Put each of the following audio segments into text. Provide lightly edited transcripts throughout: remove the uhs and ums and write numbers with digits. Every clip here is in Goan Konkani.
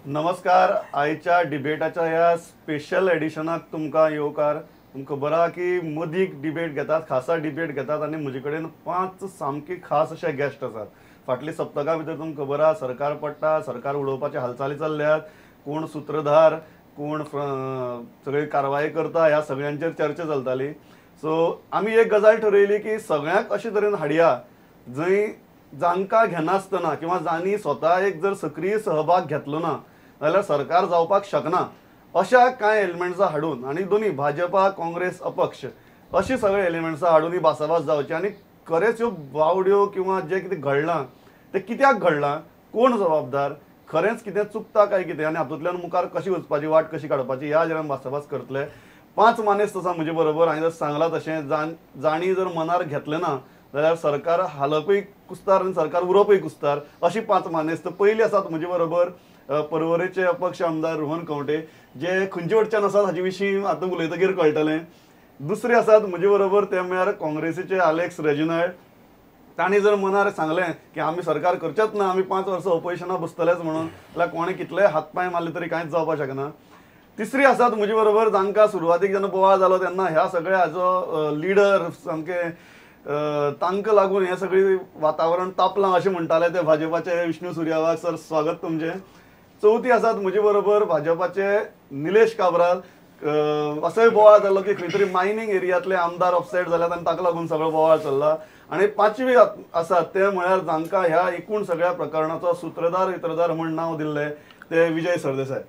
नमस्कार. आयच्या डिबेटाच्या ह्या स्पेशल एडिशनाक तुमकां येवकार. तुमकां खबर आहा की मदीक डिबेट घेतात, खासा डिबेट घेतात आनी म्हजे कडेन 5 सामकी खास अशे गेस्ट आसात. फाटली सप्तका भितर तुमकां खबर आहा सरकार पडटा, सरकार उडोवपाचे हालचाली चल्ल्यात, कोण सुत्रधार कोण सगळी कारवाई करता ह्या सगळ्यांचेर चर्चा चलताली. सो आमी एक गजाल ठरयली की सगळ्यांक अशे तरेन हाडया जंय जांकां घेनासतना किंवा जांणी स्वता एक जर सक्रीय सहभाग घेतलो ना जाल्यार सरकार जावपाक शकना अशा कांय एलिमेंट्सां हाडून आनी दोनी भाजपा काँग्रेस अपक्ष अशी सगळे एलिमेंट्सां हाडून ही भासाभास जावची आनी खरेंच ह्यो बावड्यो किंवा जें कितें घडलां तें कित्याक घडलां, कोण जबाबदार, खरेंच कितें चुकता काय कितें आनी हातूंतल्यान मुखार कशी वचपाची, वाट कशी काडपाची ह्या हाजेर आमी भासाभास करतले. 5 मानेस्त आसा म्हजे बरोबर. हांवें जर सांगलां तशें जाणी जर मनार घेतलें ना जाल्यार सरकार हालपूय कुस्तार आनी सरकार उरपूय कुस्तार अशी 5 मानेस्त. पयली आसात म्हजे बरोबर पर्वरेचे अपक्ष आमदार रोहन खंवटे, जे खंयचे वटच्यान आसात हाजे विशीं आतां उलयतकीर कळटलें. दुसरे आसात म्हजे बरोबर ते म्हळ्यार काँग्रेसीचे आलेक्स रेजिनाल्ड. तांणी जर मनार सांगलें की आमी सरकार करचेच ना, आमी 5 वर्सां ऑपोजिशनाक बसतलेच म्हणून, जाल्यार कोणें कितलेय हात पांय मारले तरी कांयच जावपाक शकना. तिसरी आसात म्हजे बरोबर जांकां सुरवातीक जेन्ना बोवाळ जालो तेन्ना ह्या सगळ्या हाजो लिडर सामके तांकां लागून हें सगळें वातावरण तापलां अशें म्हणटाले ते भाजपाचे विष्णू सुर्या वाघ. सर स्वागत तुमचें. चवथी आसात म्हजे बरोबर भाजपाचे निलेश काब्राल. असोय बोवाळ जालो की खंय तरी मायनींग एरियांतले आमदार ऑफसायड जाल्यात आनी ताका लागून सगळो बोवाळ चल्ला. आनी पांचवी आसात ते म्हळ्यार जांकां ह्या एकूण सगळ्या प्रकरणाचो सुत्रधार वित्रधार म्हूण नांव दिल्लें ते विजय सरदेसाय.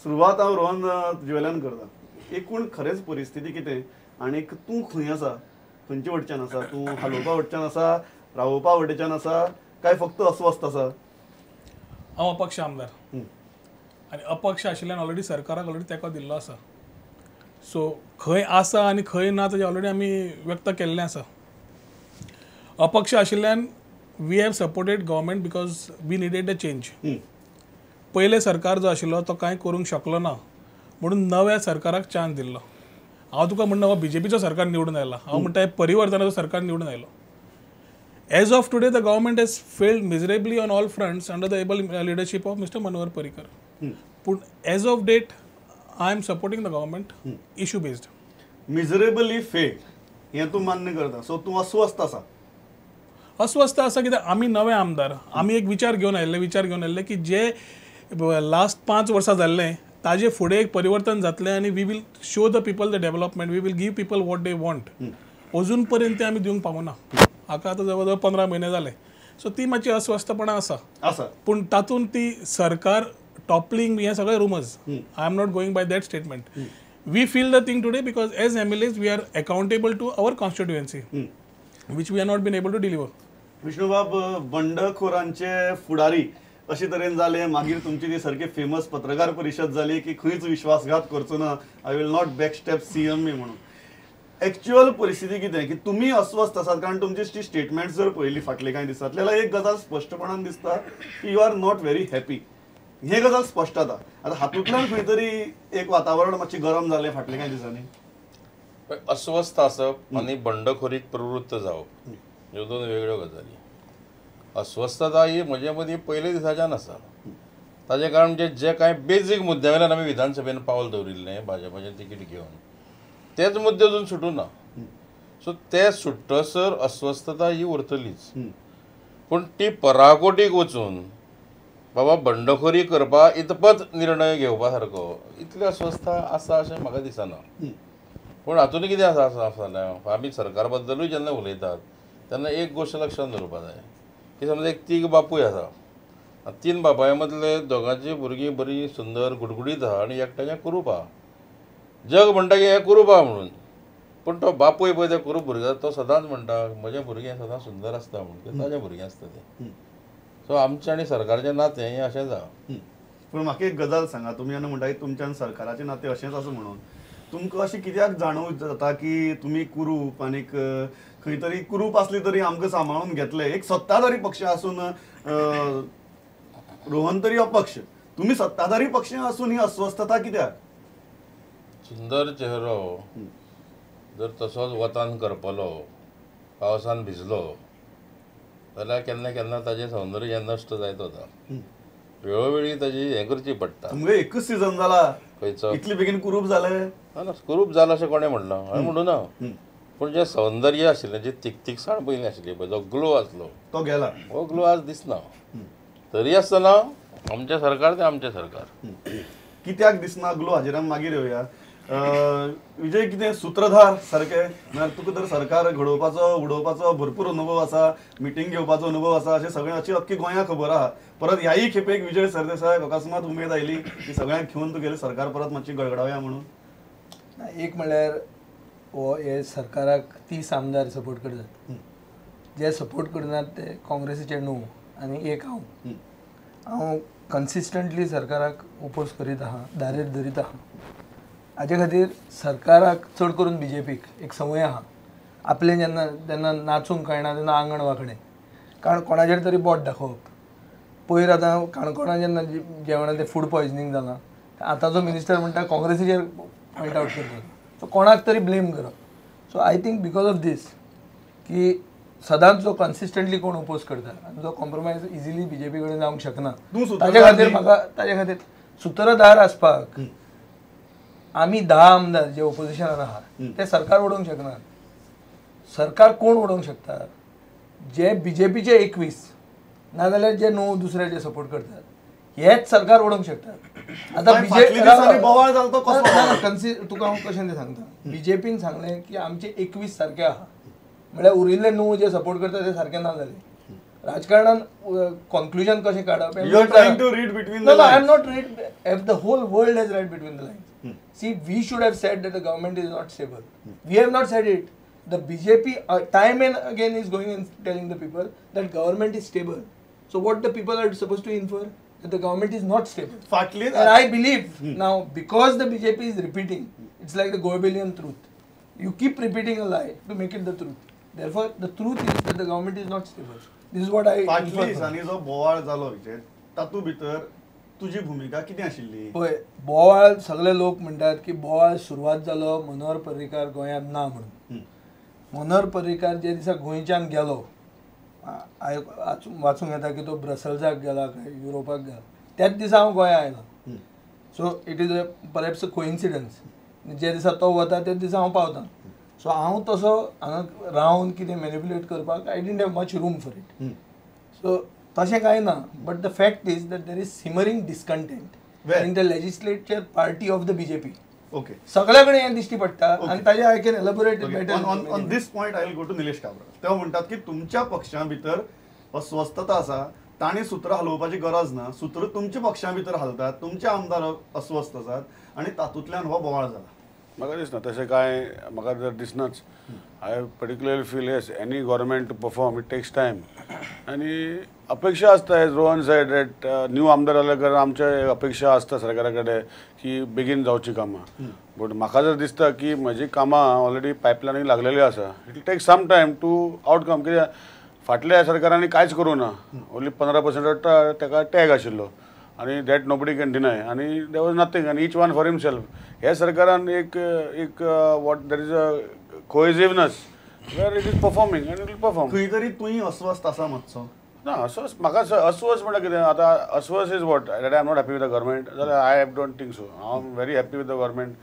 सुरवात हांव रोहन तुजे करता. एकूण खरेंच परिस्थिती कितें आनी तूं खंय आसा, खंयचे वटच्यान आसा, तूं हालोवपा वटच्यान आसा, रावोवपा वटेच्यान आसा काय फक्त अस्वस्थ आसा? हांव अपक्ष आमदार आनी अपक्ष आशिल्ल्यान ऑलरेडी सरकाराक ऑलरेडी तेंको दिल्लो आसा. सो खंय आसा आनी खंय ना ताजें ऑलरेडी आमी व्यक्त केल्लें आसा. अपक्ष आशिल्ल्यान we have supported government because we needed a change. पयलें सरकार जो आशिल्लो तो कांय करूंक शकलो ना म्हणून नव्या सरकाराक चान्स दिल्लो. हांव तुका म्हणना हो बीजेपीचो सरकार निवडून आयला, हांव म्हणटा परिवर्तनाचो सरकार निवडून आयलो. As of today the government has failed miserably on all fronts under the able leadership of mister Manohar Parrikar. पूण as of date I am supporting the government issue based. Miserably failed हें तूं मान्य करता, सो तूं अस्वस्थ आसा? अस्वस्थ आसा कित्याक आमी नवे आमदार, आमी एक विचार घेवन आयिल्ले, विचार घेवन आयिल्ले की जे लास्ट 5 वर्सां जाल्लें ताजे फुडें एक परिवर्तन जातलें आनी we will show the people the development, we will give people what they want. अजून पर्यंत ते आमी दिवंक पावना. हाका आतां जवळ जवळ 15 म्हयने जाले. सो ती मातशी अस्वस्थपणां आसा आसा, पूण तातूंत ती सरकार टॉपलिंग हें सगळें rumours. I am not going by that statement. We feel the thing today because as MLAs we are accountable to our constituency which we are not been able to deliver. Vishnubab, बंडखोरांचे फुडारी अशे तरेन जाले, मागीर तुमची ती सारकी फेमस पत्रकार परिशद जाली की खंयच विश्वासघात करचो ना, I will not back step CM मी म्हणून. एक्च्युअल परिस्थिती कितें की तुमी अस्वस्थ आसात? कारण तुमची ती स्टेटमेंट्स जर पळयली फाटले कांय दिसांतले जाल्यार एक गजाल स्पश्टपणान दिसता की you are not very happy. हे गजाल स्पश्ट जाता. आतां हातूंतल्यान खंय तरी एक वातावरण मातशें गरम जालें फाटले कांय दिसांनी. अस्वस्थ आसप आनी बंडखोरीक प्रवृत्त जावप ह्यो दोन वेगळ्यो गजाली. अस्वस्थता ही म्हजे मदीं पयले दिसाच्यान आसा. ताजें कारण म्हणजे जे कांय बेजीक मुद्द्या वयल्यान आमी विधानसभेन पावल दवरिल्लें भाजपाचें तिकीट घेवन, तेच मुद्दे अजून सुटूं ना. सो ते सुट्टसर अस्वस्थता ही उरतलीच. पूण ती पराकोटीक वचून बाबा बंडखोरी करपा इतपत निर्णय घेवपा सारको इतली अस्वस्थता आसा अशें म्हाका दिसना. पूण हातूंत कितें आसा जाल्यार आमी सरकार बद्दलूय जेन्ना उलयतात तेन्ना एक गोश्ट लक्षांत दवरपा जाय की समजा एक 3 बापूय आसा, 3 बापाय मदले दोगांची भुरगीं बरी सुंदर गुडगुडीत आहा आनी एकट्याचें कुरूप आहा. जग म्हणटा की हें कुरूप आहा म्हणून, पूण तो बापूय पळय त्या कुरूप भुरग्याक तो सदांच म्हणटा म्हजें भुरगें सदांच सुंदर आसता म्हणून, ताजें भुरगें आसता तें. सो आमचें आनी सरकाराचें नातें हें अशेंच आहा. पूण म्हाका एक गजाल सांगा, तुमी जेन्ना म्हणटा की तुमच्या आनी सरकाराचें नातें अशेंच आसा म्हणून, तुमकां अशें कित्याक जाणव जाता की तुमी कुरूप आनीक खंय तरी कुरूप आसली तरी आमकां सांबाळून घेतले? एक सत्ताधारी पक्ष आसून रोहन तरी अपक्ष, तुमी सत्ताधारी पक्ष आसून ही अस्वस्थता कित्याक? सुंदर चेहरो जर तसोच वतान करपलो, पावसान भिजलो जाल्यार केन्ना केन्ना ताजें सौंदर्य नश्ट जायत वता. वेळोवेळी ताजी हें करची पडटा. तुमगे एकूच सिजन जाला खंयचो इतली बेगीन कुरूप जालें? ना, कुरूप जालां अशें कोणें म्हणलां? हांवें म्हणूं ना. पूण जें सौंदर्य आशिल्लें, जी तिकतिकसाण पयलीं आशिल्ली पळय, जो ग्लो आसलो तो गेला, हो ग्लो आज दिसना. तरी आसतना आमचें सरकार तें आमचें सरकार. कित्याक दिसना ग्लो हाजेर आमी मागीर येवया. विजय, कितें सुत्रधार सारकें म्हळ्यार तुका तर सरकार घडोवपाचो उडोवपाचो भरपूर अनुभव आसा, मिटींग घेवपाचो अनुभव आसा, अशें सगळें अशी अख्खी गोंया खबर आहा. परत ह्याय खेपेक विजय सरदेसाय अकस्मात उमेद आयली की सगळ्यांक घेवन तुगेलें सरकार परत मातशी गडगडावया म्हणून? एक म्हणल्यार हो हे सरकाराक 30 आमदार सपोर्ट करतात, जे सपोर्ट करनात ते काँग्रेसीचे 9 आनी 1 हांव. हांव कन्सिस्टंटली सरकाराक ओपोज करीत आहा, दारेर धरीत आहा. हाजे खातीर सरकाराक चड करून बीजेपीक एक संवय आहा, आपलें जेन्ना जेन्ना नाचूंक कळना तेन्ना आंगण वांकडें, कारण कोणाचेर तरी बोट दाखोवप. पयर आतां काणकोणा जेन्ना जेवणा तें फूड पॉयजनींग जालां, आतांचो मिनिस्टर म्हणटा काँग्रेसीचेर पॉयंट आवट करतात, सो कोणाक तरी ब्लेम करप. So I think because of this की सदांच जो कन्सिस्टंटली कोण ओपोज करता आनी जो कॉम्प्रोमायज इजिली बीजेपी कडेन जावंक शकना, ताजे खातीर म्हाका ताजे खातीर सुत्रधार आसपाक आमी 10 आमदार जे ओपोजिशनान आहा ते सरकार उडोवंक शकनात. सरकार कोण उडोवंक शकता? जे बीजेपीचे 21 नाजाल्यार जे 9 दुसरे जे सपोर्ट करतात हेच सरकार उडोवंक शकतात. आतां बीजेपी तुका हांव कशें तें सांगता, बीजेपीन सांगलें की आमचे 21 सारके आहा, म्हळ्यार उरिल्ले 9 जे सपोर्ट करता ते सारके ना जाले. राजकारणान कॉन्क्लुजन कशें काडप? I am not read, if the whole world has read between the lines. See, we should have said that the government is not stable. We have not said it. The BJP time and again is going and telling the people that government is stable. So what the people are supposed to infer? That the government is not stable. And I believe now, because the BJP is repeating, it's like the Goebbelian truth. You keep repeating a lie to make it the truth. Therefore, the truth is that the government is not stable. This is what I infer. दिसांनी जो बोवाळ जालो विजय, तातूंत भितर तुजी भुमिका कितें आशिल्ली? पळय, बोवाळ सगळे लोक म्हणटात की बोवाळ सुरवात जालो मनोहर पर्रीकार गोंयांत ना म्हणून. मनोहर पर्रीकार जे दिसा गोंयच्यान गेलो, वाचूंक येता की तो ब्रसल्साक गेला काय युरोपाक गेला, त्याच दिसा हांव गोंया आयलो. So it is a perhaps a coincidence. जे दिसा तो वता त्याच दिसा हांव पावता. सो हांव तसो हांगा रावन कितें मॅनिपुलेट करपाक I didn't have much room for it. So तशें कांय ना, but the fact is that there is simmering discontent in the legislature party of the BJP. Okay, सगळ्या कडेन हें दिश्टी पडटा आनी ताजेर I can elaborate better. On this point I will go to Nilesh Cabral. ते म्हणटात की तुमच्या पक्षा भितर अस्वस्थता आसा, तांणी सूत्र हालोवपाची गरज ना, सूत्र तुमच्या पक्षा भितर हालतात, तुमचे आमदार अस्वस्थ आसात आनी तातूंतल्यान हो बोवाळ जाला. म्हाका दिसना तशें कांय, म्हाका जर दिसनाच. I particularly feel yes, any government to perform it takes time आनी अपेक्षा आसता, as Rohan said that new आमदार जाल्या कारण आमचे अपेक्षा आसता सरकारा कडेन की बेगीन जावची कामां. बट म्हाका जर दिसता की म्हजी कामां ऑलरेडी पायपलायनीक लागलेली आसा, it take some time to outcome. कित्याक फाटल्या सरकारांनी कांयच करूं ना, ओन्ली 15% ताका टॅग आशिल्लो आनी that nobody can deny आनी there was nothing आनी इच वन फॉर हिमसेल्फ. ह्या सरकारान एक एक what there is a cohesiveness where it is performing and it will perform. खंय तरी तूंय अस्वस्थ आसा मातसो? ना, अस्वस्थ म्हाका अस्वस्थ म्हणल्यार कितें आतां अस्वस्थ is what that I am not happy with the government जाल्यार I don't think so. I am very happy with the government.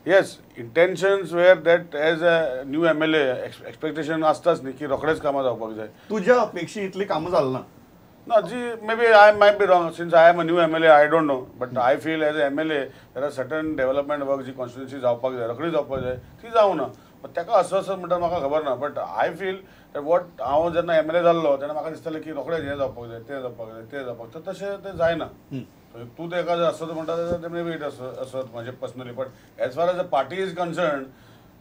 Yes, intentions were that as a new MLA expectation आसताच न्ही की रोखडेच कामां जावपाक जाय. तुज्या अपेक्षे इतली कामां जाली ना? ना जी, maybe I might be wrong since I am a new MLA, I don't know, but I feel as a MLA there are certain development work ji constituency जावपाक जाय, रोखडी जावपाक जाय, ती जावं ना. ताका अस्वस्थ म्हणटा म्हाका खबर ना, but I feel that what हांव जेन्ना एमएलए जाल्लो तेन्ना म्हाका दिसतालें की रोखडें हें जावपाक जाय, तें जावपाक जाय, तें जावपाक जाय, तशें तें जायना. तूं तेका जर अस्वस्थ म्हणटा जाल्यार तें मे बी it अस्वस्थ म्हजें personally, but as far as the party is concern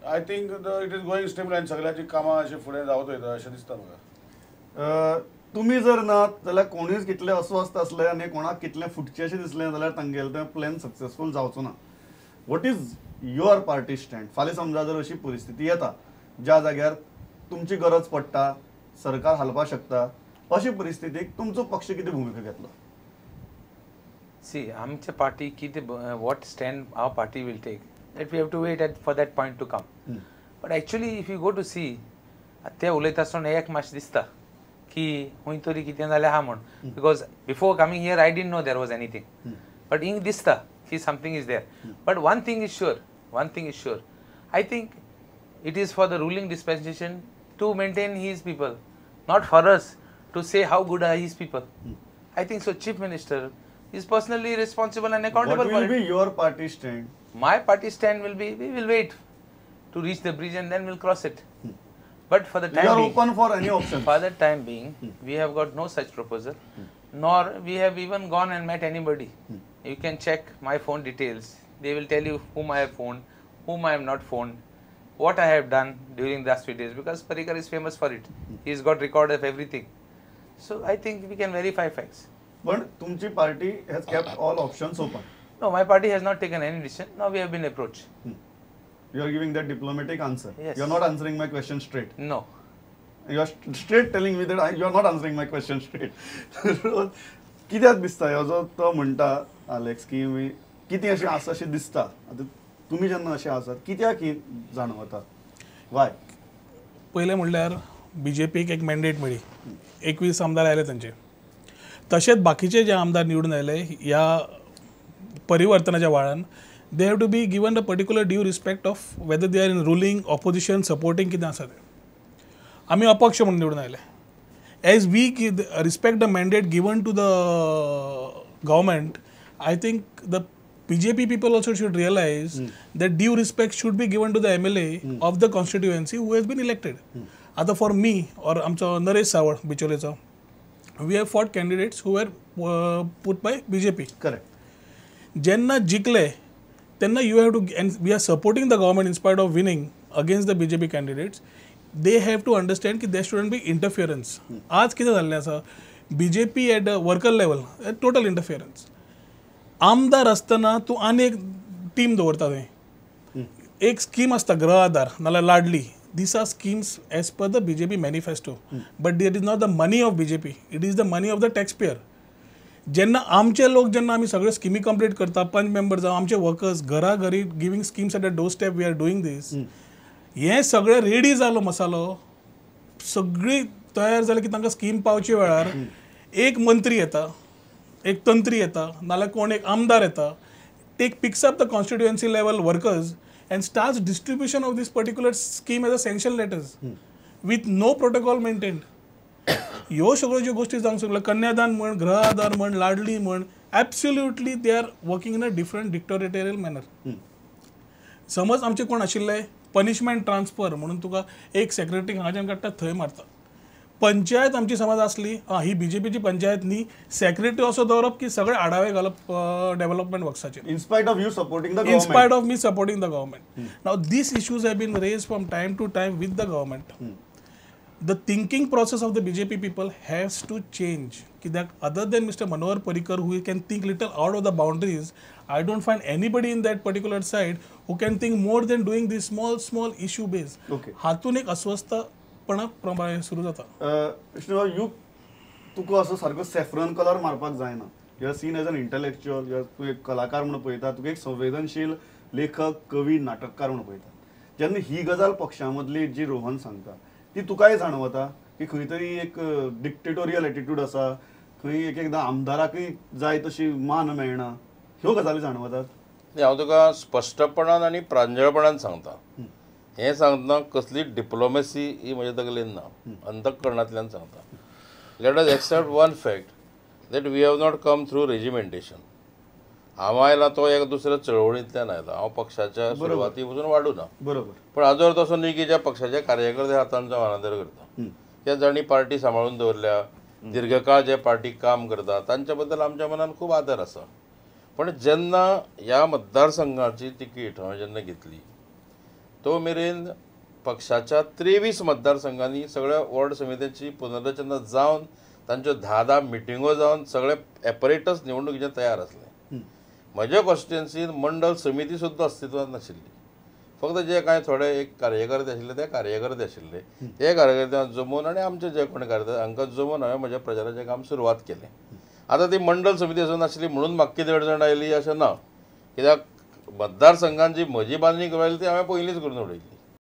I think it is going stable आनी सगळ्याची कामां अशीं फुडें जावत वयता अशें दिसता म्हाका. तुमी जर ना जाल्यार कोणूय कितले अस्वस्थ आसले आनी कोणाक कितलें फुटचें अशें दिसलें जाल्यार तांगेलें तें प्लॅन सक्सेसफूल जावचो ना. What is your party stand? फाल्यां समजा जर अशी परिस्थिती येता ज्या जाग्यार तुमची गरज पडटा, सरकार हालपाक शकता, अशी परिस्थितीक तुमचो पक्ष कितें भुमिका घेतलो? सी, आमच्या पार्टी कितें what stand our party will take that we have to wait for that point to come. But actually if you go to see, ते उलयता आसतना एक मातशें दिसता की की खंय तरी कितें जालें आहा म्हूण, because before coming here I didn't know there was anything, but हिंग दिसता की something is there. But one thing is sure, one thing is sure, I think it is for the ruling dispensation to maintain his people, not for us to say how good are his people. I think so chief minister is personally responsible and accountable. What will be your party stand? My party stand will be, we will wait to reach the bridge and then we'll cross it. But for the time you are being, open for any option. For the time being, we have got no such proposal, nor we have even gone and met anybody. You can check my phone details. They will tell you whom I have phoned, whom I have not phoned, what I have done during the last few days, because Parrikar is famous for it. He has got record of everything. So I think we can verify facts. But तुमची party has kept all options open. No, my party has not taken any decision. Now we have been approached. You are giving that diplomatic answer. Yes. You are not answering my question straight. No. You are straight telling me that you are not answering my question straight. कित्याक दिसता ह्यो जो तो म्हणटा आलेक्स की कितें अशें आसा अशें दिसता, आतां तुमी जेन्ना अशें आसात कित्याक ही जाणवता? वाय? पयलें म्हणल्यार बीजेपीक एक मॅन्डेट मेळ्ळी, 21 आमदार आयले तांचे, तशेंच बाकीचे जे आमदार निवडून आयले ह्या परिवर्तनाच्या वाळान, they have to be given a particular due respect of whether they are in ruling, opposition, supporting कितें आसा तें. आमी अपक्ष म्हणून निवडून आयले. As we respect the mandate given to the government, I think the BJP people also should realize that due respect should be given to the MLA of the constituency who has been elected. Either for me or आमचो नरेश सावळ बिचोलेचो, we have fought candidates who were put by BJP. Correct. जेन्ना जिखले तेन्ना you have to, and we are supporting the government in spite of winning against the BJP candidates, they have to understand की there shouldn't be interference. आज कितें जाल्लें आसा, BJP at the worker level total interference. आमदार आसतना तूं आनी एक टीम दवरता थंय, एक स्कीम आसता गृह आधार नाल्यार Ladli, these are schemes as per the BJP manifesto, but it is not the money of BJP, it is the money of the tax payer. जेन्ना आमचे लोक, जेन्ना आमी सगळे स्किमी कंप्लीट करता, पंच मेंबर जावं आमचे वर्कर्स घरा घरी giving schemes at a door step, we are doing this. हें सगळें रेडी जालो मसालो, सगळी तयार जालें की तांकां स्कीम पावचे वेळार एक मंत्री येता, एक तंत्री येता, नाल्यार कोण एक आमदार येता, take picks up the constituency level workers and starts distribution of this particular scheme as a sanction letters with no protocol maintained. ह्यो सगळ्यो ज्यो गोश्टी जावंक शकल्यो, कन्यादान म्हण, गृह आधार म्हण, लाडली म्हण, absolutely they are working in a different dictatorial manner. समज आमचे कोण आशिल्ले पनिशमेंट ट्रान्सफर म्हणून तुका एक सेक्रेटरी हांगाच्यान काडटा थंय मारता. पंचायत आमची समज आसली, आं ही बीजेपीची पंचायत न्ही, सेक्रेटरी असो दवरप की सगळे आडावे घालप development वर्क्साचेर, in spite of you supporting the government, in spite of me supporting the government. Now these issues have been raised from time to time with the government. The thinking process of the BJP people has to change. कित्याक other than Mister Manohar Parrikar who can think little out of the boundaries, I don't find anybody in that particular side who can think more than doing this small small issue base. हातून एक अस्वस्थपणा प्रमाण सुरू जाता. विष्णू, you तुका असो सारको सॅफ्रन कलर मारपाक जायना. You are seen as an intellectual, you are तूं एक कलाकार म्हणून पळयता, तुका एक संवेदनशील लेखक, कवी, नाटककार म्हणून पळयता. जेन्ना ही गजाल पक्षा मदली जी रोहन सांगता ती तुकाय जाणवता की खंय तरी एक डिक्टेटोरियल एटिट्यूड आसा, खंय एक एकदां आमदाराकय जाय तशी मान मेळना, ह्यो गजाली जाणवतात. हांव तुका स्पश्टपणान आनी प्रांजळपणान सांगता, हें सांगतना कसली डिप्लोमसी ही म्हज्या तकलेन ना, अंतःकरणांतल्यान सांगता. Let us accept one fact that we have not come through regimentation. हांव आयला तो एक दुसऱ्या चळवळींतल्यान आयला, हांव पक्षाच्या सुरवाती पसून वाडूं ना, बरोबर, पण आजवर तसो न्ही की ज्या पक्षाच्या कार्यकर्ते हातांचो अनादर करता, त्या जांणी पार्टी सांबाळून दवरल्या, दीर्घकाळ जे पार्टीक काम करता तांच्या बद्दल आमच्या मनान खूब आदर आसा. पण जेन्ना ह्या मतदारसंघाची तिकीट हांवें जेन्ना घेतली तो मेरेन पक्षाच्या 23 मतदारसंघांनी सगळ्या वॉर्ड समित्यांची पुनर्रचना जावन तांच्यो 10-10 मिटिंगो जावन सगळे एपरेटस निवडणुकीचे तयार आसले. म्हज्या कॉन्स्टिट्युएन्सीन मंडल समिती सुद्दां अस्तित्वांत नाशिल्ली, फक्त जे कांय थोडे एक कार्यकर्ते आशिल्ले ते कार्यकर्ते आशिल्ले, ते कार्यकर्त्यांक जमोवन आनी आमचे जे कोण कार्यकर्ते हांकां जमोवन हांवें म्हज्या प्रचाराचें काम सुरवात केलें. आतां ती मंडल समिती अजून नाशिल्ली म्हणून म्हाका कितें अडचण आयली अशें ना, कित्याक मतदारसंघान जी म्हजी बांदणी करून आयली ती हांवें पयलींच करून उडयली.